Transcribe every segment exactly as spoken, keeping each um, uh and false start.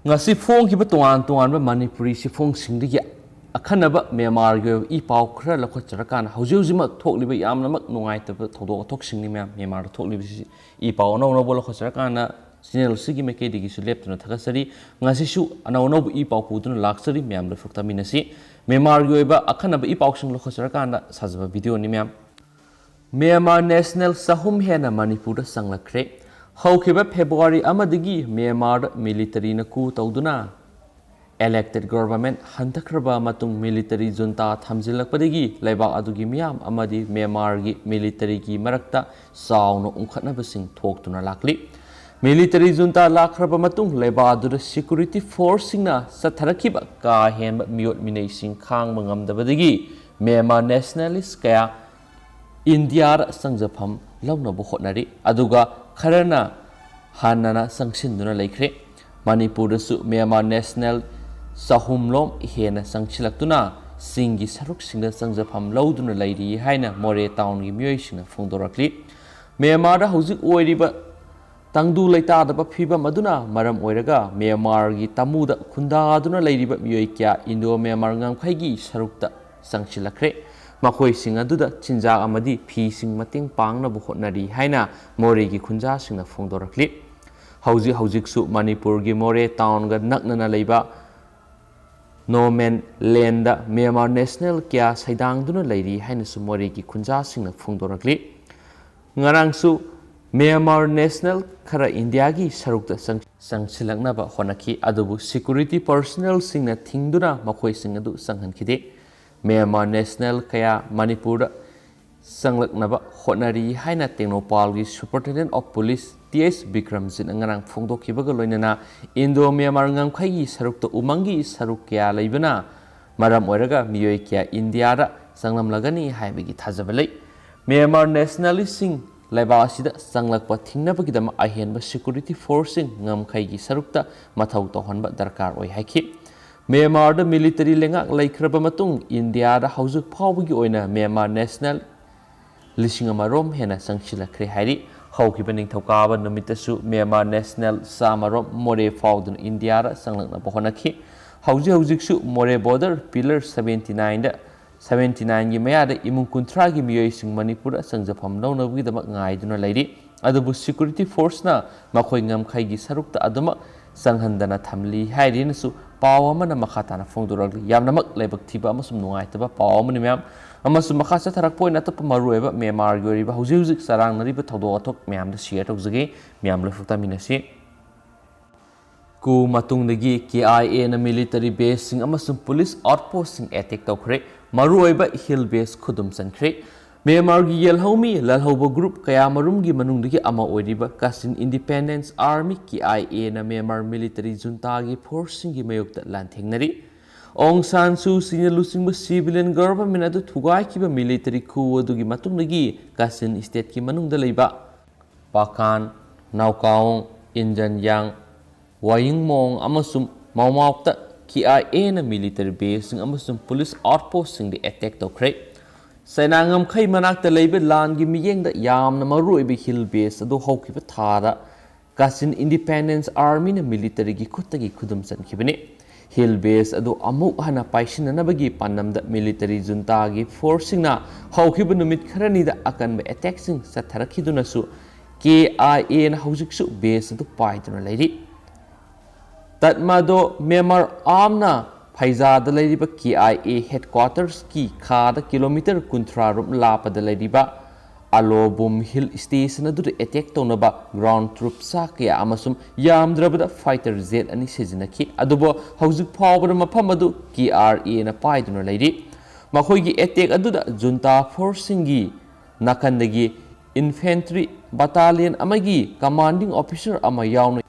ꯉꯁꯤ ꯐꯣꯡꯈꯤꯕ ꯇꯣꯉꯥꯟ ꯇꯣꯉꯥꯟꯕ ꯃꯅꯤꯄꯨꯔꯤ ꯆꯦꯐꯣꯡꯁꯤꯡꯗꯒꯤ ꯑꯈꯟꯅꯕ ꯃ꯭ꯌꯥꯟꯃꯥꯔꯒꯤ ꯑꯣꯏꯕ ꯏ ꯄꯥꯎ ꯈꯔ ꯂꯧꯈꯠꯆꯔꯀꯥꯟꯗ, ꯍꯧꯖꯤꯛ ꯍꯧꯖꯤꯛꯃꯛ ꯊꯣꯛꯂꯤꯕ ꯌꯥꯝꯅꯃꯛ ꯅꯨꯡꯉꯥꯏꯇꯕ ꯊꯧꯗꯣꯛ ꯋꯥꯊꯣꯛꯁꯤꯡꯅꯤ ꯃꯌꯥꯝ ꯃ꯭ꯌꯥꯟꯃꯥꯔꯗ ꯊꯣꯛꯂꯤꯕꯁꯤ꯫ ꯏ ꯄꯥꯎ ꯑꯅꯧ ꯑꯅꯧꯕ ꯂꯧꯈꯠꯆꯔꯀꯥꯟꯗ ꯆꯦꯅꯦꯜꯁꯤꯒꯤ ꯃꯥꯏꯀꯩꯗꯒꯤꯁꯨ ꯂꯦꯞꯇꯅ ꯊꯥꯒꯠꯆꯔꯤ꯫ ꯉꯁꯤꯁꯨ ꯑꯅꯧ ꯑꯅꯧꯕ ꯏ ꯄꯥꯎ ꯄꯨꯗꯨꯅ ꯂꯥꯛꯆꯔꯤ, ꯃꯌꯥꯝ ꯂꯣꯏꯐꯛ ꯇꯥꯃꯤꯟꯅꯁꯤ꯫ ꯃ꯭ꯌꯥꯟꯃꯥꯔꯒꯤ ꯑꯣꯏꯕ ꯑꯈꯟꯅꯕ ꯏ ꯄꯥꯎꯁꯤꯡ ꯂꯧꯈꯠꯆꯔꯀꯥꯟꯗ ꯁꯥꯖꯕ ꯚꯤꯗꯤꯑꯣꯅꯤ ꯃꯌꯥꯝ꯫ ꯃ꯭ꯌꯥꯟꯃꯥꯔ ꯅꯦꯁꯅꯦꯜ ꯆꯍꯨꯝ ꯍꯦꯟꯅ ꯃꯅꯤꯄꯨꯔꯗ ꯆꯪꯂꯛꯈ꯭ꯔꯦ꯫ ꯍꯧꯈꯤꯕ ꯐꯦꯕ꯭ꯔꯨꯋꯥꯔꯤ ꯑꯃꯗꯒꯤ ꯃ꯭ꯌꯥꯟꯃꯥꯔꯗ ꯃꯤꯂꯤꯇꯔꯤꯅ ꯀꯨ ꯇꯧꯗꯨꯅ ꯏꯂꯦꯛꯇꯦꯗ ꯒꯣꯚꯔꯟꯃꯦꯟꯠ ꯍꯟꯊꯈ꯭ꯔꯕ ꯃꯇꯨꯡ ꯃꯤꯂꯤꯇꯔꯤ ꯖꯨꯟꯇꯥ ꯊꯝꯖꯤꯜꯂꯛꯄꯗꯒꯤ ꯂꯩꯕꯥꯛ ꯑꯗꯨꯒꯤ ꯃꯤꯌꯥꯝ ꯑꯃꯗꯤ ꯃ꯭ꯌꯥꯟꯃꯥꯔꯒꯤ ꯃꯤꯂꯤꯇꯔꯤꯒꯤ ꯃꯔꯛꯇ ꯆꯥꯎꯅ ꯎꯪꯈꯠꯅꯕꯁꯤꯡ ꯊꯣꯛꯇꯨꯅ ꯂꯥꯛꯂꯤ꯫ ꯃꯤꯂꯤꯇꯔꯤ ꯖꯨꯟꯇꯥ ꯂꯥꯛꯈ꯭ꯔꯕ ꯃꯇꯨꯡ ꯂꯩꯕꯥꯛ ꯑꯗꯨꯗ ꯁꯦꯀ꯭ꯌꯨꯔꯤꯇꯤ ꯐꯣꯔꯁꯁꯤꯡꯅ ꯆꯠꯊꯔꯛꯈꯤꯕ ꯀꯥ ꯍꯦꯟꯕ ꯃꯤꯑꯣꯠ ꯃꯤꯅꯩꯁꯤꯡ ꯈꯥꯡꯕ ꯉꯝꯗꯕꯗꯒꯤ ꯃ꯭ꯌꯥꯟꯃꯥꯔ ꯅꯦꯁꯅꯦꯂꯤꯁ ꯀꯌꯥ ꯏꯟꯗꯤꯌꯥꯗ ꯆꯪꯖꯐꯝ ꯂꯧꯅꯕ ꯍꯣꯠꯅꯔꯤ, ꯑꯗꯨꯒ ꯈꯔꯅ ꯍꯥꯟꯅꯅ ꯆꯪꯁꯤꯟꯗꯨꯅ ꯂꯩꯈ꯭ꯔꯦ꯫ ꯃꯅꯤꯄꯨꯔꯗꯁꯨ ꯃ꯭ꯌꯥꯟꯃꯥꯔ ꯅꯦꯁꯅꯦꯜ ꯆꯍꯨꯝꯂꯣꯝ ꯍꯦꯟꯅ ꯆꯪꯁꯤꯜꯂꯛꯇꯨꯅ ꯆꯤꯡꯒꯤ ꯁꯔꯨꯛꯁꯤꯡꯗ ꯆꯪꯖꯐꯝ ꯂꯧꯗꯨꯅ ꯂꯩꯔꯤ ꯍꯥꯏꯅ ꯃꯣꯔꯦ ꯇꯥꯎꯟꯒꯤ ꯃꯤꯑꯣꯏꯁꯤꯡꯅ ꯐꯣꯡꯗꯣꯔꯛꯂꯤ꯫ ꯃ꯭ꯌꯥꯟꯃꯥꯔꯗ ꯍꯧꯖꯤꯛ ꯑꯣꯏꯔꯤꯕ ꯇꯪꯗꯨ ꯂꯩꯇꯥꯗꯕ ꯐꯤꯕꯝ ꯑꯗꯨꯅ ꯃꯔꯝ ꯑꯣꯏꯔꯒ ꯃ꯭ꯌꯥꯟꯃꯥꯔꯒꯤ ꯇꯃꯨꯗ ꯈꯨꯟꯗꯥꯗꯨꯅ ꯂꯩꯔꯤꯕ ꯃꯤꯑꯣꯏ ꯀꯌꯥ ꯏꯟꯗꯣ ꯃ꯭ꯌꯥꯟꯃꯥꯔ ꯉꯝꯈꯩꯒꯤ ꯁꯔꯨꯛꯇ ꯆꯪꯁꯤꯜꯂꯛꯈ꯭ꯔꯦ꯫ ꯃꯈꯣꯏꯁꯤꯡ ꯑꯗꯨꯗ ꯆꯤꯟꯖꯥꯛ ꯑꯃꯗꯤ ꯐꯤꯁꯤꯡ ꯃꯇꯦꯡ ꯄꯥꯡꯅꯕ ꯍꯣꯠꯅꯔꯤ ꯍꯥꯏꯅ ꯃꯣꯔꯦꯒꯤ ꯈꯨꯟꯖꯥꯁꯤꯡꯅ ꯐꯣꯡꯗꯣꯔꯛꯂꯤ꯫ ꯍꯧꯖꯤꯛ ꯍꯧꯖꯤꯛꯁꯨ ꯃꯅꯤꯄꯨꯔꯒꯤ ꯃꯣꯔꯦ ꯇꯥꯎꯟꯒ ꯅꯛꯅꯅ ꯂꯩꯕ ꯅꯣ ꯃꯦꯟ ꯂꯦꯟꯗ ꯃ꯭ꯌꯥꯟꯃꯥꯔ ꯅꯦꯁꯅꯦꯜ ꯀꯌꯥ ꯁꯩꯗꯥꯡꯗꯨꯅ ꯂꯩꯔꯤ ꯍꯥꯏꯅꯁꯨ ꯃꯣꯔꯦꯒꯤ ꯈꯨꯟꯖꯥꯁꯤꯡꯅ ꯐꯣꯡꯗꯣꯔꯛꯂꯤ꯫ ꯉꯔꯥꯡꯁꯨ ꯃ꯭ꯌꯥꯟꯃꯥꯔ ꯅꯦꯁꯅꯦꯜ ꯈꯔ ꯏꯟꯗꯤꯌꯥꯒꯤ ꯁꯔꯨꯛꯇ ꯆꯪ-, ꯆꯪꯁꯤꯜꯂꯛꯅꯕ ꯍꯣꯠꯅꯈꯤ, ꯑꯗꯨꯕꯨ ꯁꯦꯀ꯭ꯌꯨꯔꯤꯇꯤ ꯄꯔꯁꯣꯅꯦꯜꯁꯤꯡꯅ ꯊꯤꯡꯗꯨꯅ ꯃꯈꯣꯏꯁꯤꯡ ꯑꯗꯨ ꯆꯪꯍꯟꯈꯤꯗꯦ꯫ ꯃ꯭ꯌꯥꯟꯃꯥꯔ ꯅꯦꯁꯅꯦꯜ ꯀꯌꯥ ꯃꯅꯤꯄꯨꯔꯗ ꯆꯪꯂꯛꯅꯕ ꯍꯣꯠꯅꯔꯤ ꯍꯥꯏꯅ ꯇꯦꯡꯅꯧꯄꯜꯒꯤ superintendent of police T H ꯕꯤꯀ꯭ꯔꯝꯖꯤꯠꯅ ꯉꯔꯥꯡ ꯐꯣꯡꯗꯣꯛꯈꯤꯕꯒ ꯂꯣꯏꯅꯅ ꯏꯟꯗꯣ ꯃ꯭ꯌꯥꯟꯃꯥꯔ ꯉꯝꯈꯩꯒꯤ ꯁꯔꯨꯛꯇ ꯎꯃꯪꯒꯤ ꯁꯔꯨꯛ ꯀꯌꯥ ꯂꯩꯕꯅ ꯃꯔꯝ ꯑꯣꯏꯔꯒ ꯃꯤꯑꯣꯏ ꯀꯌꯥ ꯏꯟꯗꯤꯌꯥꯗ ꯆꯪꯂꯝꯂꯒꯅꯤ ꯍꯥꯏꯕꯒꯤ ꯊꯥꯖꯕ ꯂꯩ꯫ ꯃ꯭ꯌꯥꯟꯃꯥꯔ ꯅꯦꯁꯅꯦꯂꯤꯁꯁꯤꯡ ꯂꯩꯕꯥꯛ ꯑꯁꯤꯗ ꯆꯪꯂꯛꯄ ꯊꯤꯡꯅꯕꯒꯤꯗꯃꯛ ꯑꯍꯦꯟꯕ ꯁꯦꯀ꯭ꯌꯨꯔꯤꯇꯤ ꯐꯣꯔꯁꯁꯤꯡ ꯉꯝꯈꯩꯒꯤ ꯁꯔꯨꯛꯇ ꯃꯊꯧ ꯇꯧꯍꯟꯕ ꯗꯔꯀꯥꯔ ꯑꯣꯏ ꯍꯥꯏꯈꯤ꯫ ꯃ꯭ꯌꯥꯟꯃꯥꯔꯗ ꯃꯤꯂꯤꯇꯔꯤ ꯂꯩꯉꯥꯛ ꯂꯩꯈ꯭ꯔꯕ ꯃꯇꯨꯡ ꯏꯟꯗꯤꯌꯥꯗ ꯍꯧꯖꯤꯛ ꯐꯥꯎꯕꯒꯤ ꯑꯣꯏꯅ ꯃ꯭ꯌꯥꯟꯃꯥꯔ ꯅꯦꯁꯅꯦꯜ ꯂꯤꯁꯤꯡ ꯑꯃ ꯔꯣꯝ ꯍꯦꯟꯅ ꯆꯪꯁꯤꯜꯂꯛꯈ꯭ꯔꯦ ꯍꯥꯏꯔꯤ꯫ ꯍꯧꯈꯤꯕ ꯅꯤꯡꯊꯧꯀꯥꯕ ꯅꯨꯃꯤꯠꯇꯁꯨ ꯃ꯭ꯌꯥꯟꯃꯥꯔ ꯅꯦꯁꯅꯦꯜ ꯆꯥꯝꯃꯔꯣꯝ ꯃꯣꯔꯦ ꯐꯥꯎꯗꯨꯅ ꯏꯟꯗꯤꯌꯥꯗ ꯆꯪꯂꯛꯅꯕ ꯍꯣꯠꯅꯈꯤ꯫ ꯍꯧꯖꯤꯛ ꯍꯧꯖꯤꯛꯁꯨ ꯃꯣꯔꯦ ꯕꯣꯔꯗꯔ ꯄꯤꯂꯔ ꯁꯕꯦꯟꯇꯤ ꯅꯥꯏꯟꯗ ꯁꯕꯦꯟꯇꯤ ꯅꯥꯏꯟꯒꯤ ꯃꯌꯥꯗ ꯏꯃꯨꯡ ꯀꯨꯟꯊ꯭ꯔꯥꯒꯤ ꯃꯤꯑꯣꯏꯁꯤꯡ ꯃꯅꯤꯄꯨꯔꯗ ꯆꯪꯖꯐꯝ ꯂꯧꯅꯕꯒꯤꯗꯃꯛ ꯉꯥꯏꯗꯨꯅ ꯂꯩꯔꯤ꯫ ꯑꯗꯨꯕꯨ ꯁꯦꯀ꯭ꯌꯨꯔꯤꯇꯤ ꯐꯣꯔꯁꯅ ꯃꯈꯣꯏ ꯉꯝꯈꯩꯒꯤ ꯁꯔꯨꯛꯇ ꯑꯗꯨꯃꯛ ꯆꯪꯍꯟꯗꯅ ꯊꯝꯂꯤ ꯍꯥꯏꯔꯤꯅꯁꯨ ꯄꯥꯎ ꯑꯃꯅ ꯃꯈꯥ ꯇꯥꯅ ꯐꯣꯡꯗꯣꯔꯛꯂꯤ꯫ ꯌꯥꯝꯅꯃꯛ ꯂꯥꯏꯕꯛ ꯊꯤꯕ ꯑꯃꯁꯨꯡ ꯅꯨꯡꯉꯥꯏꯇꯕ ꯄꯥꯎ ꯑꯃꯅꯤ ꯃꯌꯥꯝ꯫ ꯑꯃꯁꯨꯡ ꯃꯈꯥ ꯆꯠꯊꯔꯛꯄ ꯑꯣꯏꯅ ꯑꯇꯣꯞꯄ ꯃꯔꯨꯑꯣꯏꯕ ꯃ꯭ꯌꯥꯟꯃꯥꯔꯒꯤ ꯑꯣꯏꯔꯤꯕ ꯍꯧꯖꯤꯛ ꯍꯧꯖꯤꯛ ꯆꯔꯥꯡꯅꯔꯤꯕ ꯊꯧꯗꯣꯛ ꯋꯥꯊꯣꯛ ꯃꯌꯥꯝꯗ ꯁꯤꯌꯔ ꯇꯧꯖꯒꯦ꯫ ꯃꯌꯥꯝ ꯂꯣꯏꯐꯥꯎ ꯇꯥꯃꯤꯟꯅꯁꯤ꯫ ꯀꯨ ꯃꯇꯨꯡꯗꯒꯤ ꯀꯦ ꯑꯥꯏ ꯑꯦꯅ ꯃꯤꯂꯤꯇꯔꯤ ꯕꯦꯁꯁꯤꯡ ꯑꯃꯁꯨꯡ ꯄꯨꯂꯤꯁ ꯑꯥꯎꯠꯄꯣꯁꯁꯤꯡ ꯑꯦꯇꯦꯛ ꯇꯧꯈ꯭ꯔꯦ꯫ ꯃꯔꯨꯑꯣꯏꯕ ꯍꯤꯜ ꯕꯦꯁ ꯈꯨꯗꯨꯝ ꯆꯟꯈ꯭ꯔꯦ꯫ ꯃ꯭ꯌꯥꯟꯃꯥꯔꯒꯤ ꯌꯦꯜꯍꯧꯃꯤ ꯂꯥꯜꯍꯧꯕ ꯒ꯭ꯔꯨꯞ ꯀꯌꯥꯃꯔꯨꯝꯒꯤ ꯃꯅꯨꯡꯗꯒꯤ ꯑꯃ ꯑꯣꯏꯔꯤꯕ ꯀꯥꯆꯤꯟ ꯏꯟꯗꯤꯄꯦꯟꯗꯦꯟꯁ ꯑꯥꯔꯃꯤ, ꯀꯦ ꯑꯥꯏ ꯑꯦꯅ ꯃ꯭ꯌꯥꯟꯃꯥꯔ ꯃꯤꯂꯤꯇꯔꯤ ꯖꯨꯟꯇꯥꯒꯤ ꯐꯣꯔꯁꯁꯤꯡꯒꯤ ꯃꯥꯌꯣꯛꯇ ꯂꯥꯟꯊꯦꯡꯅꯔꯤ꯫ ꯑꯣꯡ ꯁꯥꯟ ꯁꯨ ꯆꯤꯅ ꯂꯨꯆꯤꯡꯕ ꯁꯤꯚꯤꯂꯤꯌꯟ ꯒꯚꯔꯟꯃꯦꯟ ꯑꯗꯨ ꯊꯨꯒꯥꯏꯈꯤꯕ ꯃꯤꯂꯤꯇꯔꯤ ꯈꯨ ꯑꯗꯨꯒꯤ ꯃꯇꯨꯡꯗꯒꯤ ꯀꯥꯆꯤꯟ ꯁ꯭ꯇꯦꯠꯀꯤ ꯃꯅꯨꯡꯗ ꯂꯩꯕ ꯄꯥꯀꯥꯟ, ꯅꯥꯎꯀꯥꯋꯣꯡ, ꯏꯟꯖꯟꯌꯥꯡ, ꯋꯥꯌꯤꯡꯃꯣꯡ ꯑꯃꯁꯨꯡ ꯃꯥꯎꯃꯥꯎꯇ ꯀꯦ ꯑꯥꯏ ꯑꯦꯅ ꯃꯤꯂꯤꯇꯔꯤ ꯕꯦꯁꯁꯤꯡ ꯑꯃꯁꯨꯡ ꯄꯨꯂꯤꯁ ꯑꯥꯎꯠꯄꯣꯁꯁꯤꯡꯗ ꯑꯦꯇꯦꯛ ꯇꯧꯈ꯭ꯔꯦ꯫ ꯆꯩꯅꯥ ꯉꯝꯈꯩ ꯃꯅꯥꯛꯇ ꯂꯩꯕ ꯂꯥꯟꯒꯤ ꯃꯤꯠꯌꯦꯡꯗ ꯌꯥꯝꯅ ꯃꯔꯨꯑꯣꯏꯕ ꯍꯤꯜ ꯕꯦꯁ ꯑꯗꯨ ꯍꯧꯈꯤꯕ ꯊꯥꯗ ꯀꯥꯆꯤꯟ ꯏꯟꯗꯤꯄꯦꯟꯗꯦꯟꯁ ꯑꯥꯔꯃꯤꯅ ꯃꯤꯂꯤꯇꯔꯤꯒꯤ ꯈꯨꯠꯇꯒꯤ ꯈꯨꯗꯨꯝ ꯆꯟꯈꯤꯕꯅꯤ꯫ ꯍꯤꯜ ꯕꯦꯁ ꯑꯗꯨ ꯑꯃꯨꯛ ꯍꯟꯅ ꯄꯥꯏꯁꯤꯟꯅꯅꯕꯒꯤ ꯄꯥꯟꯗꯝꯗ ꯃꯤꯂꯤꯇꯔꯤ ꯖꯨꯟꯇꯥꯒꯤ ꯐꯣꯔꯁꯁꯤꯡꯅ ꯍꯧꯈꯤꯕ ꯅꯨꯃꯤꯠ ꯈꯔꯅꯤꯗ ꯑꯀꯟꯕ ꯑꯦꯇꯦꯛꯁꯤꯡ ꯆꯠꯊꯔꯛꯈꯤꯗꯨꯅꯁꯨ ꯀꯦ ꯑꯥꯏ ꯑꯦꯅ ꯍꯧꯖꯤꯛꯁꯨ ꯕꯦꯁ ꯑꯗꯨ ꯄꯥꯏꯗꯨꯅ ꯂꯩꯔꯤ꯫ ꯇꯠꯃꯥꯗꯣ ꯃ꯭ꯌꯥꯟꯃꯥꯔ ꯑꯥꯔꯝꯅ ꯐꯩꯖꯥꯗ ꯂꯩꯔꯤꯕ ꯀꯦ ꯑꯥꯏ ꯑꯦ ꯍꯦꯗꯀ꯭ꯋꯥꯇꯔꯁꯀꯤ ꯈꯥꯗ ꯀꯤꯂꯣꯃꯤꯇꯔ ꯀꯨꯟꯊ꯭ꯔꯥ ꯔꯣꯝ ꯂꯥꯞꯄꯗ ꯂꯩꯔꯤꯕ ꯑꯂꯣꯕꯨꯝ ꯍꯤꯜ ꯁ꯭ꯇꯦꯁꯟ ꯑꯗꯨꯗ ꯑꯦꯇꯦꯛ ꯇꯧꯅꯕ ꯒ꯭ꯔꯥꯎꯟ ꯇ꯭ꯔꯨꯞ ꯆꯥ ꯀꯌꯥ ꯑꯃꯁꯨꯡ ꯌꯥꯝꯗ꯭ꯔꯕꯗ ꯐꯥꯏꯇꯔ ꯖꯦꯠ ꯑꯅꯤ ꯁꯤꯖꯤꯟꯅꯈꯤ꯫ ꯑꯗꯨꯕꯨ ꯍꯧꯖꯤꯛ ꯐꯥꯎꯕꯗ ꯃꯐꯝ ꯑꯗꯨ ꯀꯦ ꯑꯥꯔ ꯑꯦꯅ ꯄꯥꯏꯗꯨꯅ ꯂꯩꯔꯤ꯫ ꯃꯈꯣꯏꯒꯤ ꯑꯦꯇꯦꯛ ꯑꯗꯨꯗ ꯖꯨꯟꯇꯥ ꯐꯣꯔꯁꯁꯤꯡꯒꯤ ꯅꯥꯀꯟꯗꯒꯤ ꯏꯟꯐꯦꯟꯇ꯭ꯔꯤ ꯕꯇꯥꯂꯤꯌꯟ ꯑꯃꯒꯤ ꯀꯃꯥꯟꯗꯤꯡ ꯑꯣꯐꯤꯁꯔ ꯑꯃ ꯌꯥꯎꯅ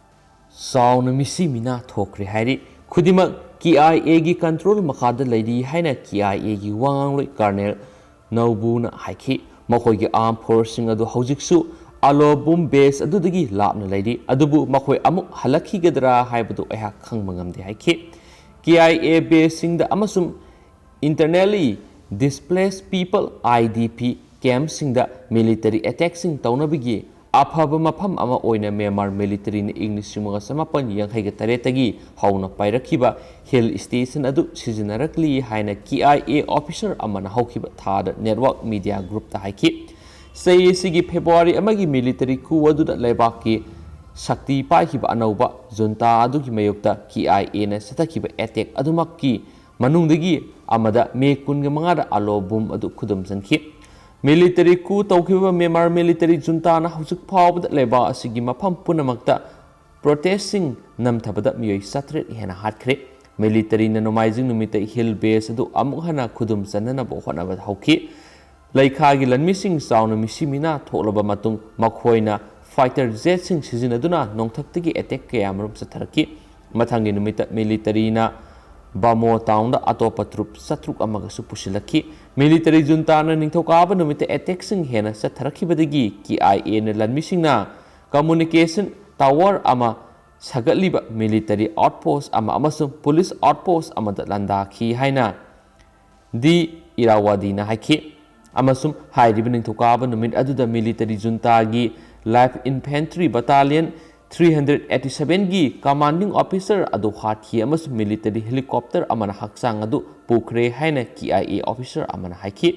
ꯆꯥꯎꯅ ꯃꯤꯁꯤ ꯃꯤꯅꯥ ꯊꯣꯛꯈ꯭ꯔꯦ ꯍꯥꯏꯔꯤ꯫ ꯈꯨꯗꯤꯡꯃꯛ ꯀꯦ ꯑꯥꯏ ꯑꯦꯒꯤ ꯀꯟꯇ꯭ꯔꯣꯜ ꯃꯈꯥꯗ ꯂꯩꯔꯤ ꯍꯥꯏꯅ ꯀꯦ ꯑꯥꯏ ꯑꯦꯒꯤ ꯋꯥ ꯉꯥꯡꯂꯣꯏ ꯀꯔꯅꯦꯜ ꯅꯧꯕꯨꯅ ꯍꯥꯏꯈꯤ꯫ ꯃꯈꯣꯏꯒꯤ ꯑꯥꯔꯝ ꯐꯣꯔꯁꯁꯤꯡ ꯑꯗꯨ ꯍꯧꯖꯤꯛꯁꯨ ꯑꯂꯣꯕꯨꯝ ꯕꯦꯁ ꯑꯗꯨꯗꯒꯤ ꯂꯥꯞꯅ ꯂꯩꯔꯤ, ꯑꯗꯨꯕꯨ ꯃꯈꯣꯏ ꯑꯃꯨꯛ ꯍꯜꯂꯛꯈꯤꯒꯗ꯭ꯔꯥ ꯍꯥꯏꯕꯗꯨ ꯑꯩꯍꯥꯛ ꯈꯪꯕ ꯉꯝꯗꯦ ꯍꯥꯏꯈꯤ꯫ ꯀꯦ ꯑꯥꯏ ꯑꯦ ꯕꯦꯁꯁꯤꯡꯗ ꯑꯃꯁꯨꯡ Internally Displaced People, I D P, ꯀꯦꯝꯞꯁꯤꯡꯗ ꯃꯤꯂꯤꯇꯔꯤ ꯑꯦꯇꯦꯛꯁꯤꯡ ꯇꯧꯅꯕꯒꯤ ꯑꯐꯕ ꯃꯐꯝ ꯑꯃ ꯑꯣꯏꯅ ꯃ꯭ꯌꯥꯟꯃꯥꯔ ꯃꯤꯂꯤꯇꯔꯤꯅ ꯏꯪ ꯂꯤꯁꯤꯡ ꯑꯃꯒ ꯆꯃꯥꯄꯟ ꯌꯥꯡꯈꯩꯒ ꯇꯔꯦꯠꯇꯒꯤ ꯍꯧꯅ ꯄꯥꯏꯔꯛꯈꯤꯕ ꯍꯤꯜ ꯁ꯭ꯇꯦꯁꯟ ꯑꯗꯨ ꯁꯤꯖꯤꯟꯅꯔꯛꯂꯤ ꯍꯥꯏꯅ ꯀꯦ ꯑꯥꯏ ꯑꯦ ꯑꯣꯐꯤꯁꯔ ꯑꯃꯅ ꯍꯧꯈꯤꯕ ꯊꯥꯗ ꯅꯦꯠꯋꯥꯔꯛ ꯃꯤꯗꯤꯌꯥ ꯒ꯭ꯔꯨꯞꯇ ꯍꯥꯏꯈꯤ꯫ ꯆꯍꯤ ꯑꯁꯤꯒꯤ ꯐꯦꯕ꯭ꯔꯨꯋꯥꯔꯤ ꯑꯃꯒꯤ ꯃꯤꯂꯤꯇꯔꯤ ꯀꯨ ꯑꯗꯨꯗ ꯂꯩꯕꯥꯛꯀꯤ ꯁꯛꯇꯤ ꯄꯥꯏꯈꯤꯕ ꯑꯅꯧꯕ ꯖꯨꯟꯇꯥ ꯑꯗꯨꯒꯤ ꯃꯥꯌꯣꯛꯇ ꯀꯦ ꯑꯥꯏ ꯑꯦꯅ ꯆꯠꯊꯈꯤꯕ ꯑꯦꯇꯦꯛ ꯑꯗꯨꯃꯛꯀꯤ ꯃꯅꯨꯡꯗꯒꯤ ꯑꯃꯗ ꯃꯦ ꯀꯨꯟꯃꯉꯥꯗ ꯑꯂꯣ ꯕꯨꯝ ꯑꯗꯨ ꯈꯨꯗꯨꯝ ꯆꯟꯈꯤ꯫ ꯃꯤꯂꯤꯇꯔꯤ ꯀꯨ ꯇꯧꯈꯤꯕ ꯃ꯭ꯌꯥꯟꯃꯥꯔ ꯃꯤꯂꯤꯇꯔꯤ ꯖꯨꯟꯇꯥꯅ ꯍꯧꯖꯤꯛ ꯐꯥꯎꯕꯗ ꯂꯩꯕꯥꯛ ꯑꯁꯤꯒꯤ ꯃꯐꯝ ꯄꯨꯝꯅꯃꯛꯇ ꯄ꯭ꯔꯣꯇꯦꯁꯁꯤꯡ ꯅꯝꯊꯕꯗ ꯃꯤꯑꯣꯏ ꯆꯥꯇꯔꯦꯠ ꯍꯦꯟꯅ ꯍꯥꯠꯈ꯭ꯔꯦ꯫ ꯃꯤꯂꯤꯇꯔꯤꯅ ꯅꯣꯡꯃꯥꯏꯖꯤꯡ ꯅꯨꯃꯤꯠꯇ ꯍꯤꯜ ꯕꯦꯁ ꯑꯗꯨ ꯑꯃꯨꯛ ꯍꯟꯅ ꯈꯨꯗꯨꯝ ꯆꯟꯅꯅꯕ ꯍꯣꯠꯅꯕ ꯍꯧꯈꯤ꯫ ꯂꯩꯈꯥꯒꯤ ꯂꯥꯟꯃꯤꯁꯤꯡ ꯆꯥꯎꯅ ꯃꯤꯁꯤ ꯃꯤꯅꯥ ꯊꯣꯛꯂꯕ ꯃꯇꯨꯡ ꯃꯈꯣꯏꯅ ꯐꯥꯏꯇꯔ ꯖꯦꯠꯁꯤꯡ ꯁꯤꯖꯤꯟꯅꯗꯨꯅ ꯅꯣꯡꯊꯛꯇꯒꯤ ꯑꯦꯇꯦꯛ ꯀꯌꯥ ꯑꯃꯔꯣꯝ ꯆꯠꯊꯔꯛꯈꯤ꯫ ꯃꯊꯪꯒꯤ ꯅꯨꯃꯤꯠꯇ ꯃꯤꯂꯤꯇꯔꯤꯅ ꯕꯥꯃꯣ ꯇꯥꯎꯟꯗ ꯑꯇꯣꯞꯄ ꯇ꯭ꯔꯨꯞ ꯆꯥꯇ꯭ꯔꯨꯛ ꯑꯃꯒꯁꯨ ꯄꯨꯁꯤꯜꯂꯛꯈꯤ꯫ ꯃꯤꯂꯤꯇꯔꯤ ꯖꯨꯟꯇꯥꯅ ꯅꯤꯡꯊꯧꯀꯥꯕ ꯅꯨꯃꯤꯠꯇ ꯑꯦꯇꯦꯛꯁꯤꯡ ꯍꯦꯟꯅ ꯆꯠꯊꯔꯛꯈꯤꯕꯗꯒꯤ ꯀꯦ ꯑꯥꯏ ꯑꯦꯅ ꯂꯥꯟꯃꯤꯁꯤꯡꯅ ꯀꯝꯃꯨꯅꯤꯀꯦꯁꯟ ꯇꯥꯋꯔ ꯑꯃ ꯁꯥꯒꯠꯂꯤꯕ ꯃꯤꯂꯤꯇꯔꯤ ꯑꯥꯎꯠꯄꯣꯁ ꯑꯃ ꯑꯃꯁꯨꯡ ꯄꯨꯂꯤꯁ ꯑꯥꯎꯠꯄꯣꯁ ꯑꯃꯗ ꯂꯥꯟꯗꯥꯈꯤ ꯍꯥꯏꯅ ꯗꯤ ꯏꯔꯥꯋꯥꯗꯤꯅ ꯍꯥꯏꯈꯤ꯫ ꯑꯃꯁꯨꯡ ꯍꯥꯏꯔꯤꯕ ꯅꯤꯡꯊꯧꯀꯥꯕ ꯅꯨꯃꯤꯠ ꯑꯗꯨꯗ ꯃꯤꯂꯤꯇꯔꯤ ꯖꯨꯟꯇꯥꯒꯤ light infantry battalion three hundred eighty ꯁꯚꯦꯟꯒꯤ ꯀꯃꯥꯟꯗꯤꯡ ꯑꯣꯐꯤꯁꯔ ꯑꯗꯨ ꯍꯥꯠꯈꯤ ꯑꯃꯁꯨꯡ ꯃꯤꯂꯤꯇꯔꯤ ꯍꯦꯂꯤꯀꯣꯞꯇꯔ ꯑꯃꯅ ꯍꯛꯆꯥꯡ ꯑꯗꯨ ꯄꯨꯈ꯭ꯔꯦ ꯍꯥꯏꯅ ꯀꯦ ꯑꯥꯏ ꯑꯦ ꯑꯣꯐꯤꯁꯔ ꯑꯃꯅ ꯍꯥꯏꯈꯤ꯫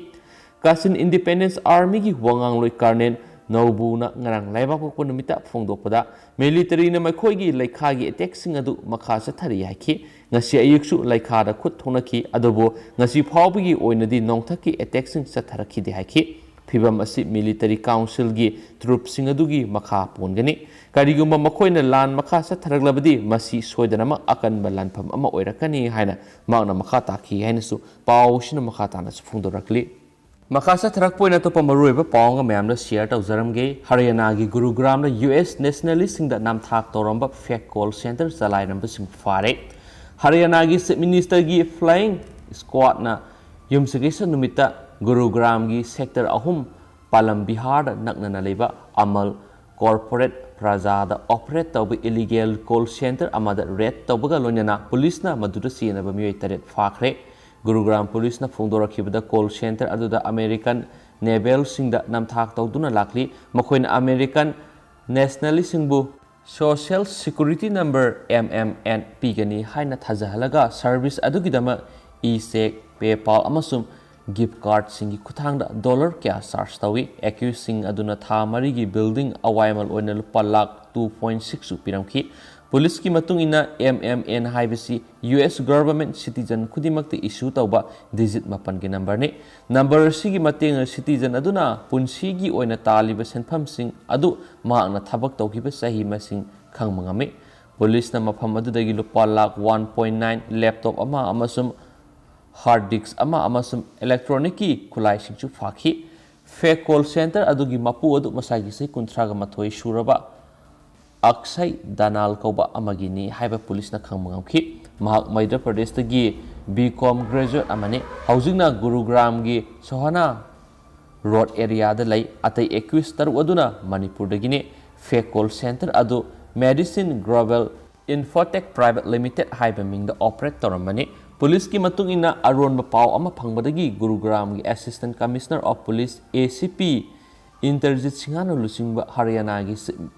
ꯀꯥꯆꯤꯟ ꯏꯟꯗꯤꯄꯦꯟꯗꯦꯟꯁ ꯑꯥꯔꯃꯤꯒꯤ ꯋꯥꯉꯥꯡꯂꯣꯏ ꯀꯔꯅꯦꯜ ꯅꯧꯕꯨꯅ ꯉꯔꯥꯡ ꯂꯩꯕꯥꯛꯄꯣꯛꯄ ꯅꯨꯃꯤꯠꯇ ꯐꯣꯡꯗꯣꯛꯄꯗ, ꯃꯤꯂꯤꯇꯔꯤꯅ ꯃꯈꯣꯏꯒꯤ ꯂꯩꯈꯥꯒꯤ ꯑꯦꯇꯦꯛꯁꯤꯡ ꯑꯗꯨ ꯃꯈꯥ ꯆꯠꯊꯔꯤ ꯍꯥꯏꯈꯤ꯫ ꯉꯁꯤ ꯑꯌꯨꯛꯁꯨ ꯂꯩꯈꯥꯗ ꯈꯨꯠ ꯊꯣꯛꯅꯈꯤ, ꯑꯗꯨꯕꯨ ꯉꯁꯤ ꯐꯥꯎꯕꯒꯤ ꯑꯣꯏꯅꯗꯤ ꯅꯣꯡꯊꯛꯀꯤ ꯑꯦꯇꯦꯛꯁꯤꯡ ꯆꯠꯊꯔꯛꯈꯤꯗꯦ ꯍꯥꯏꯈꯤ꯫ ꯐꯤꯚꯝ ꯑꯁꯤ ꯃꯤꯂꯤꯇꯔꯤ ꯀꯥꯎꯟꯁꯤꯜꯒꯤ ꯇ꯭ꯔꯨꯞꯁꯤꯡ ꯑꯗꯨꯒꯤ ꯃꯈꯥ ꯄꯣꯟꯒꯅꯤ꯫ ꯀꯔꯤꯒꯨꯝꯕ ꯃꯈꯣꯏꯅ ꯂꯥꯟ ꯃꯈꯥ ꯆꯠꯊꯔꯛꯂꯕꯗꯤ, ꯃꯁꯤ ꯁꯣꯏꯗꯅꯃꯛ ꯑꯀꯟꯕ ꯂꯥꯟꯐꯝ ꯑꯃ ꯑꯣꯏꯔꯛꯀꯅꯤ ꯍꯥꯏꯅ ꯃꯍꯥꯛꯅ ꯃꯈꯥ ꯇꯥꯈꯤ ꯍꯥꯏꯅꯁꯨ ꯄꯥꯎꯁꯤꯅ ꯃꯈꯥ ꯇꯥꯅꯁꯨ ꯐꯣꯡꯗꯣꯔꯛꯂꯤ꯫ ꯃꯈꯥ ꯆꯠꯊꯔꯛꯄ ꯑꯣꯏꯅ ꯑꯇꯣꯞꯄ ꯃꯔꯨꯑꯣꯏꯕ ꯄꯥꯎ ꯑꯃꯒ ꯃꯌꯥꯝꯗ ꯁꯤꯌꯔ ꯇꯧꯖꯔꯝꯒꯦ꯫ ꯍꯔꯤꯌꯥꯅꯥꯒꯤ ꯒꯨꯔꯨꯒ꯭ꯔꯥꯝꯗ ꯌꯨ ꯑꯦꯁ ꯅꯦꯁꯅꯦꯂꯤꯁꯁꯤꯡꯗ ꯅꯝꯊꯥꯛ ꯇꯧꯔꯝꯕ ꯐꯦꯛ ꯀꯣꯜ ꯁꯦꯟꯇꯔ ꯆꯂꯥꯏꯔꯝꯕꯁꯤꯡ ꯐꯥꯔꯦ꯫ ꯍꯔꯤꯌꯥꯅꯥꯒꯤ ꯆꯤꯐ ꯃꯤꯅꯤꯁꯇꯔꯒꯤ ꯐ꯭ꯂꯥꯏꯌꯤꯡ ꯁ꯭ꯀ꯭ꯋꯥꯗꯅ ꯌꯨꯝꯁꯀꯩꯁ ꯅꯨꯃꯤꯠꯇ ꯒꯨꯔꯨꯒ꯭ꯔꯥꯝꯒꯤ ꯁꯦꯛꯇꯔ ꯑꯍꯨꯝ ꯄꯥꯂꯝ ꯕꯤꯍꯥꯔꯗ ꯅꯛꯅꯅ ꯂꯩꯕ ꯑꯃꯜ ꯀꯣꯔꯄꯣꯔꯦꯠ ꯄ꯭ꯂꯥꯖꯥꯗ ꯑꯣꯄꯔꯦꯠ ꯇꯧꯕ ꯏꯂꯤꯒꯦꯜ ꯀꯣꯜ ꯁꯦꯟꯇꯔ ꯑꯃꯗ ꯔꯦꯗ ꯇꯧꯕꯒ ꯂꯣꯏꯅꯅ ꯄꯨꯂꯤꯁꯅ ꯃꯗꯨꯗ ꯆꯦꯟꯅꯕ ꯃꯤꯑꯣꯏ ꯇꯔꯦꯠ ꯐꯥꯈ꯭ꯔꯦ꯫ ꯒꯨꯔꯨꯒ꯭ꯔꯥꯝ ꯄꯨꯂꯤꯁꯅ ꯐꯣꯡꯗꯣꯔꯛꯈꯤꯕꯗ, ꯀꯣꯜ ꯁꯦꯟꯇꯔ ꯑꯗꯨꯗ ꯑꯃꯦꯔꯤꯀꯟ ꯅꯦꯕꯦꯜꯁꯤꯡꯗ ꯅꯝꯊꯥꯛ ꯇꯧꯗꯨꯅ ꯂꯥꯛꯂꯤ꯫ ꯃꯈꯣꯏꯅ ꯑꯃꯦꯔꯤꯀꯟ ꯅꯦꯁꯅꯦꯂꯤꯁꯁꯤꯡꯕꯨ social security number, M M N, ꯄꯤꯒꯅꯤ ꯍꯥꯏꯅ ꯊꯥꯖꯍꯜꯂꯒ ꯁꯔꯚꯤꯁ ꯑꯗꯨꯒꯤꯗꯃꯛ ꯏ ꯆꯦꯛ, ꯄꯦꯄꯥꯜ ꯑꯃꯁꯨꯡ ꯒꯤꯐ ꯀꯥꯔꯗꯁꯤꯡꯒꯤ ꯈꯨꯠꯊꯥꯡꯗ ꯗꯣꯂꯔ ꯀꯌꯥ ꯆꯥꯔꯖ ꯇꯧꯏ꯫ ꯑꯦꯀ꯭ꯌꯨꯁꯁꯤꯡ ꯑꯗꯨꯅ ꯊꯥ ꯃꯔꯤꯒꯤ ꯕꯤꯜꯗꯤꯡ ꯑꯋꯥꯏꯃꯜ ꯑꯣꯏꯅ ꯂꯨꯄꯥ ꯂꯥꯈ two point six ꯁꯨ ꯄꯤꯔꯝꯈꯤ꯫ ꯄꯨꯂꯤꯁꯀꯤ ꯃꯇꯨꯡ ꯏꯟꯅ, ꯑꯦꯝ ꯑꯦꯝ ꯑꯦꯟ ꯍꯥꯏꯕꯁꯤ ꯌꯨ ꯑꯦꯁ ꯒꯚꯔꯟꯃꯦꯟꯠ ꯁꯤꯇꯤꯖꯟ ꯈꯨꯗꯤꯡꯃꯛꯇ ꯏꯁꯨ ꯇꯧꯕ ꯗꯤꯖꯤꯠ ꯃꯥꯄꯟꯒꯤ ꯅꯝꯕꯔꯅꯤ꯫ ꯅꯝꯕꯔ ꯑꯁꯤꯒꯤ ꯃꯇꯦꯡꯅ ꯁꯤꯇꯤꯖꯟ ꯑꯗꯨꯅ ꯄꯨꯟꯁꯤꯒꯤ ꯑꯣꯏꯅ ꯇꯥꯜꯂꯤꯕ ꯁꯦꯟꯐꯝꯁꯤꯡ ꯑꯗꯨ ꯃꯍꯥꯛꯅ ꯊꯕꯛ ꯇꯧꯈꯤꯕ ꯆꯍꯤ ꯃꯁꯤꯡ ꯈꯪꯕ ꯉꯝꯃꯤ꯫ ꯄꯨꯂꯤꯁꯅ ꯃꯐꯝ ꯑꯗꯨꯗꯒꯤ ꯂꯨꯄꯥ lakh one point nine, laptop ꯑꯃ ꯑꯃꯁꯨꯡ ꯍꯥꯔꯗ ꯗꯤꯁ꯭ꯛ ꯑꯃ ꯑꯃꯁꯨꯡ ꯏꯂꯦꯛꯇ꯭ꯔꯣꯅꯤꯛꯀꯤ ꯈꯨꯠꯂꯥꯏꯁꯤꯡꯁꯨ ꯐꯥꯈꯤ꯫ ꯐꯦꯛ ꯀꯣꯜ ꯁꯦꯟꯇꯔ ꯑꯗꯨꯒꯤ ꯃꯄꯨ ꯑꯗꯨ ꯃꯁꯥꯒꯤ ꯆꯍꯤ ꯀꯨꯟꯊ꯭ꯔꯥꯒ ꯃꯥꯊꯣꯏ ꯁꯨꯔꯕ ꯑꯛꯁꯩ ꯗꯅꯥꯜ ꯀꯧꯕ ꯑꯃꯒꯤꯅꯤ ꯍꯥꯏꯕ ꯄꯨꯂꯤꯁꯅ ꯈꯪꯕ ꯉꯝꯈꯤ꯫ ꯃꯍꯥꯛ ꯃꯙ꯭ꯌ ꯄ꯭ꯔꯗꯦꯁꯇꯒꯤ ꯕꯤ ꯀꯣꯝ ꯒ꯭ꯔꯦꯖꯨꯑꯦꯠ ꯑꯃꯅꯤ꯫ ꯍꯧꯖꯤꯛꯅ ꯒꯨꯔꯨꯒ꯭ꯔꯥꯝꯒꯤ ꯁꯣꯍꯥꯅꯥ ꯔꯣꯗ ꯑꯦꯔꯤꯌꯥꯗ ꯂꯩ꯫ ꯑꯇꯩ ꯑꯦꯀ꯭ꯌꯨꯁ ꯇꯔꯨꯛ ꯑꯗꯨꯅ ꯃꯅꯤꯄꯨꯔꯗꯒꯤꯅꯤ꯫ ꯐꯦꯛ ꯀꯣꯜ ꯁꯦꯟꯇꯔ ꯑꯗꯨ medicine global Infotech private limited ꯍꯥꯏꯕ ꯃꯤꯡꯗ ꯑꯣꯄꯔꯦꯠ ꯇꯧꯔꯝꯕꯅꯤ꯫ ꯄꯨꯂꯤꯁꯀꯤ ꯃꯇꯨꯡ ꯏꯟꯅ, ꯑꯔꯣꯟꯕ ꯄꯥꯎ ꯑꯃ ꯐꯪꯕꯗꯒꯤ ꯒꯨꯔꯨꯒ꯭ꯔꯥꯝꯒꯤ ꯑꯦꯁꯤꯁꯇꯦꯟꯠ ꯀꯃꯤꯁꯅꯔ ꯑꯣꯐ ꯄꯨꯂꯤꯁ, ꯑꯦ ꯁꯤ ꯄꯤ, ꯏꯟꯇꯔꯖꯤꯠ ꯁꯤꯡꯍꯅ ꯂꯨꯆꯤꯡꯕ ꯍꯔꯤꯌꯥꯅꯥꯒꯤ ꯆꯤꯐ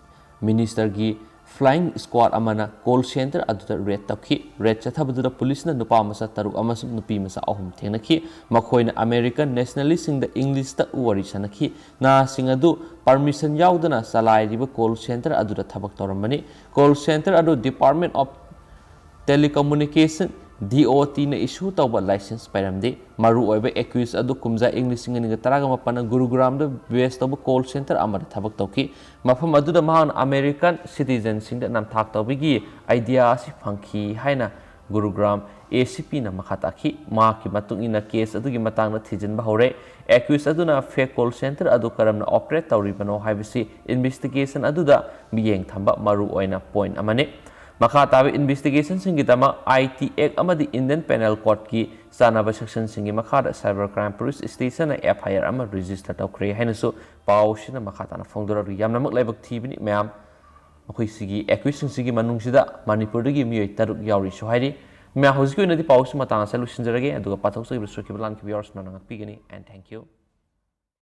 ꯃꯤꯅꯤꯁꯇꯔꯒꯤ ꯐ꯭ꯂꯥꯏꯌꯤꯡ ꯁ꯭ꯀ꯭ꯋꯥꯗ ꯑꯃꯅ ꯀꯣꯜ ꯁꯦꯟꯇꯔ ꯑꯗꯨꯗ ꯔꯦꯗ ꯇꯧꯈꯤ꯫ ꯔꯦꯗ ꯆꯠꯊꯕꯗꯨꯗ ꯄꯨꯂꯤꯁꯅ ꯅꯨꯄꯥ ꯃꯆꯥ ꯇꯔꯨꯛ ꯑꯃꯁꯨꯡ ꯅꯨꯄꯤ ꯃꯆꯥ ꯑꯍꯨꯝ ꯊꯦꯡꯅꯈꯤ꯫ ꯃꯈꯣꯏꯅ ꯑꯃꯦꯔꯤꯀꯟ ꯅꯦꯁꯅꯦꯂꯤꯁꯁꯤꯡꯗ ꯏꯪꯂꯤꯁꯇ ꯋꯥꯔꯤ ꯁꯥꯅꯈꯤ꯫ ꯅꯍꯥꯁꯤꯡ ꯑꯗꯨ ꯄꯔꯃꯤꯁꯟ ꯌꯥꯎꯗꯅ ꯆꯂꯥꯏꯔꯤꯕ ꯀꯣꯜ ꯁꯦꯟꯇꯔ ꯑꯗꯨꯗ ꯊꯕꯛ ꯇꯧꯔꯝꯕꯅꯤ꯫ ꯀꯣꯜ ꯁꯦꯟꯇꯔ ꯑꯗꯨ ꯗꯤꯄꯥꯔꯠꯃꯦꯟꯠ ꯑꯣꯐ ꯇꯦꯂꯤꯀꯝꯃ꯭ꯌꯨꯅꯤꯀꯦꯁꯟ, ꯗꯤ ꯑꯣ ꯇꯤꯅ ꯏꯁꯨ ꯇꯧꯕ ꯂꯥꯏꯁꯦꯟꯁ ꯄꯥꯏꯔꯝꯗꯦ꯫ ꯃꯔꯨꯑꯣꯏꯕ ꯑꯦꯀ꯭ꯌꯨꯁ ꯑꯗꯨ ꯀꯨꯝꯖꯥ ꯏꯪ ꯂꯤꯁꯤꯡ ꯑꯅꯤꯒ ꯇꯔꯥꯒ ꯃꯥꯄꯟꯗ ꯒꯨꯔꯨꯒ꯭ꯔꯥꯝꯗ ꯕꯦꯖ ꯇꯧꯕ ꯀꯣꯜ ꯁꯦꯟꯇꯔ ꯑꯃꯗ ꯊꯕꯛ ꯇꯧꯈꯤ꯫ ꯃꯐꯝ ꯑꯗꯨꯗ ꯃꯍꯥꯛꯅ ꯑꯃꯦꯔꯤꯀꯟ ꯁꯤꯇꯤꯖꯟꯁꯤꯡꯗ ꯅꯝꯊꯥꯛ ꯇꯧꯕꯒꯤ ꯑꯥꯏꯗꯤꯌꯥ ꯑꯁꯤ ꯐꯪꯈꯤ ꯍꯥꯏꯅ ꯒꯨꯔꯨꯒ꯭ꯔꯥꯝ ꯑꯦ ꯁꯤ ꯄꯤꯅ ꯃꯈꯥ ꯇꯥꯈꯤ꯫ ꯃꯍꯥꯛꯀꯤ ꯃꯇꯨꯡ ꯏꯟꯅ ꯀꯦꯁ ꯑꯗꯨꯒꯤ ꯃꯇꯥꯡꯗ ꯊꯤꯖꯤꯟꯕ ꯍꯧꯔꯦ꯫ ꯑꯦꯀ꯭ꯌꯨꯁ ꯑꯗꯨꯅ ꯐꯦꯛ ꯀꯣꯜ ꯁꯦꯟꯇꯔ ꯑꯗꯨ ꯀꯔꯝꯅ ꯑꯣꯄꯔꯦꯠ ꯇꯧꯔꯤꯕꯅꯣ ꯍꯥꯏꯕꯁꯤ ꯏꯟꯚꯦꯁꯇꯤꯒꯦꯁꯟ ꯑꯗꯨꯗ ꯃꯤꯠꯌꯦꯡ ꯊꯝꯕ ꯃꯔꯨꯑꯣꯏꯅ ꯄꯣꯏꯟꯠ ꯑꯃꯅꯤ꯫ ꯃꯈꯥ ꯇꯥꯕ ꯏꯟꯚꯦꯁꯇꯤꯒꯦꯁꯟꯁꯤꯡꯒꯤꯗꯃꯛ ꯑꯥꯏ ꯇꯤ ꯑꯦꯛ ꯑꯃꯗꯤ ꯏꯟꯗꯤꯌꯟ ꯄꯦꯅꯦꯜ ꯀꯣꯗꯀꯤ ꯆꯥꯟꯅꯕ ꯁꯦꯛꯁꯟꯁꯤꯡꯒꯤ ꯃꯈꯥꯗ ꯁꯥꯏꯕꯔ ꯀ꯭ꯔꯥꯏꯝ ꯄꯨꯂꯤꯁ ꯁ꯭ꯇꯦꯁꯟꯅ ꯑꯦꯐ ꯑꯥꯏ ꯑꯥꯔ ꯑꯃ ꯔꯦꯖꯤꯁꯇꯔ ꯇꯧꯈ꯭ꯔꯦ ꯍꯥꯏꯅꯁꯨ ꯄꯥꯎ ꯑꯁꯤꯅ ꯃꯈꯥ ꯇꯥꯅ ꯐꯣꯡꯗꯣꯔꯛꯂꯤ꯫ ꯌꯥꯝꯅꯃꯛ ꯂꯥꯏꯕꯛ ꯊꯤꯕꯅꯤ ꯃꯌꯥꯝ, ꯃꯈꯣꯏꯁꯤꯒꯤ ꯑꯦꯀ꯭ꯌꯨꯁꯁꯤꯡꯁꯤꯒꯤ ꯃꯅꯨꯡꯁꯤꯗ ꯃꯅꯤꯄꯨꯔꯗꯒꯤ ꯃꯤꯑꯣꯏ ꯇꯔꯨꯛ ꯌꯥꯎꯔꯤꯁꯨ ꯍꯥꯏꯔꯤ꯫ ꯃꯌꯥꯝ, ꯍꯧꯖꯤꯛꯀꯤ ꯑꯣꯏꯅꯗꯤ ꯄꯥꯎ ꯑꯁꯤ ꯃꯇꯥꯡ ꯑꯁꯤꯗ ꯂꯣꯏꯁꯤꯟꯖꯔꯒꯦ, ꯑꯗꯨꯒ ꯄꯥꯊꯣꯛꯆꯈꯤꯕ, ꯁꯣꯏꯈꯤꯕ, ꯂꯥꯟꯈꯤꯕ ꯌꯥꯎꯔꯁꯨ ꯃꯌꯥꯝꯅ ꯉꯥꯛꯄꯤꯒꯅꯤ꯫ And thank you꯫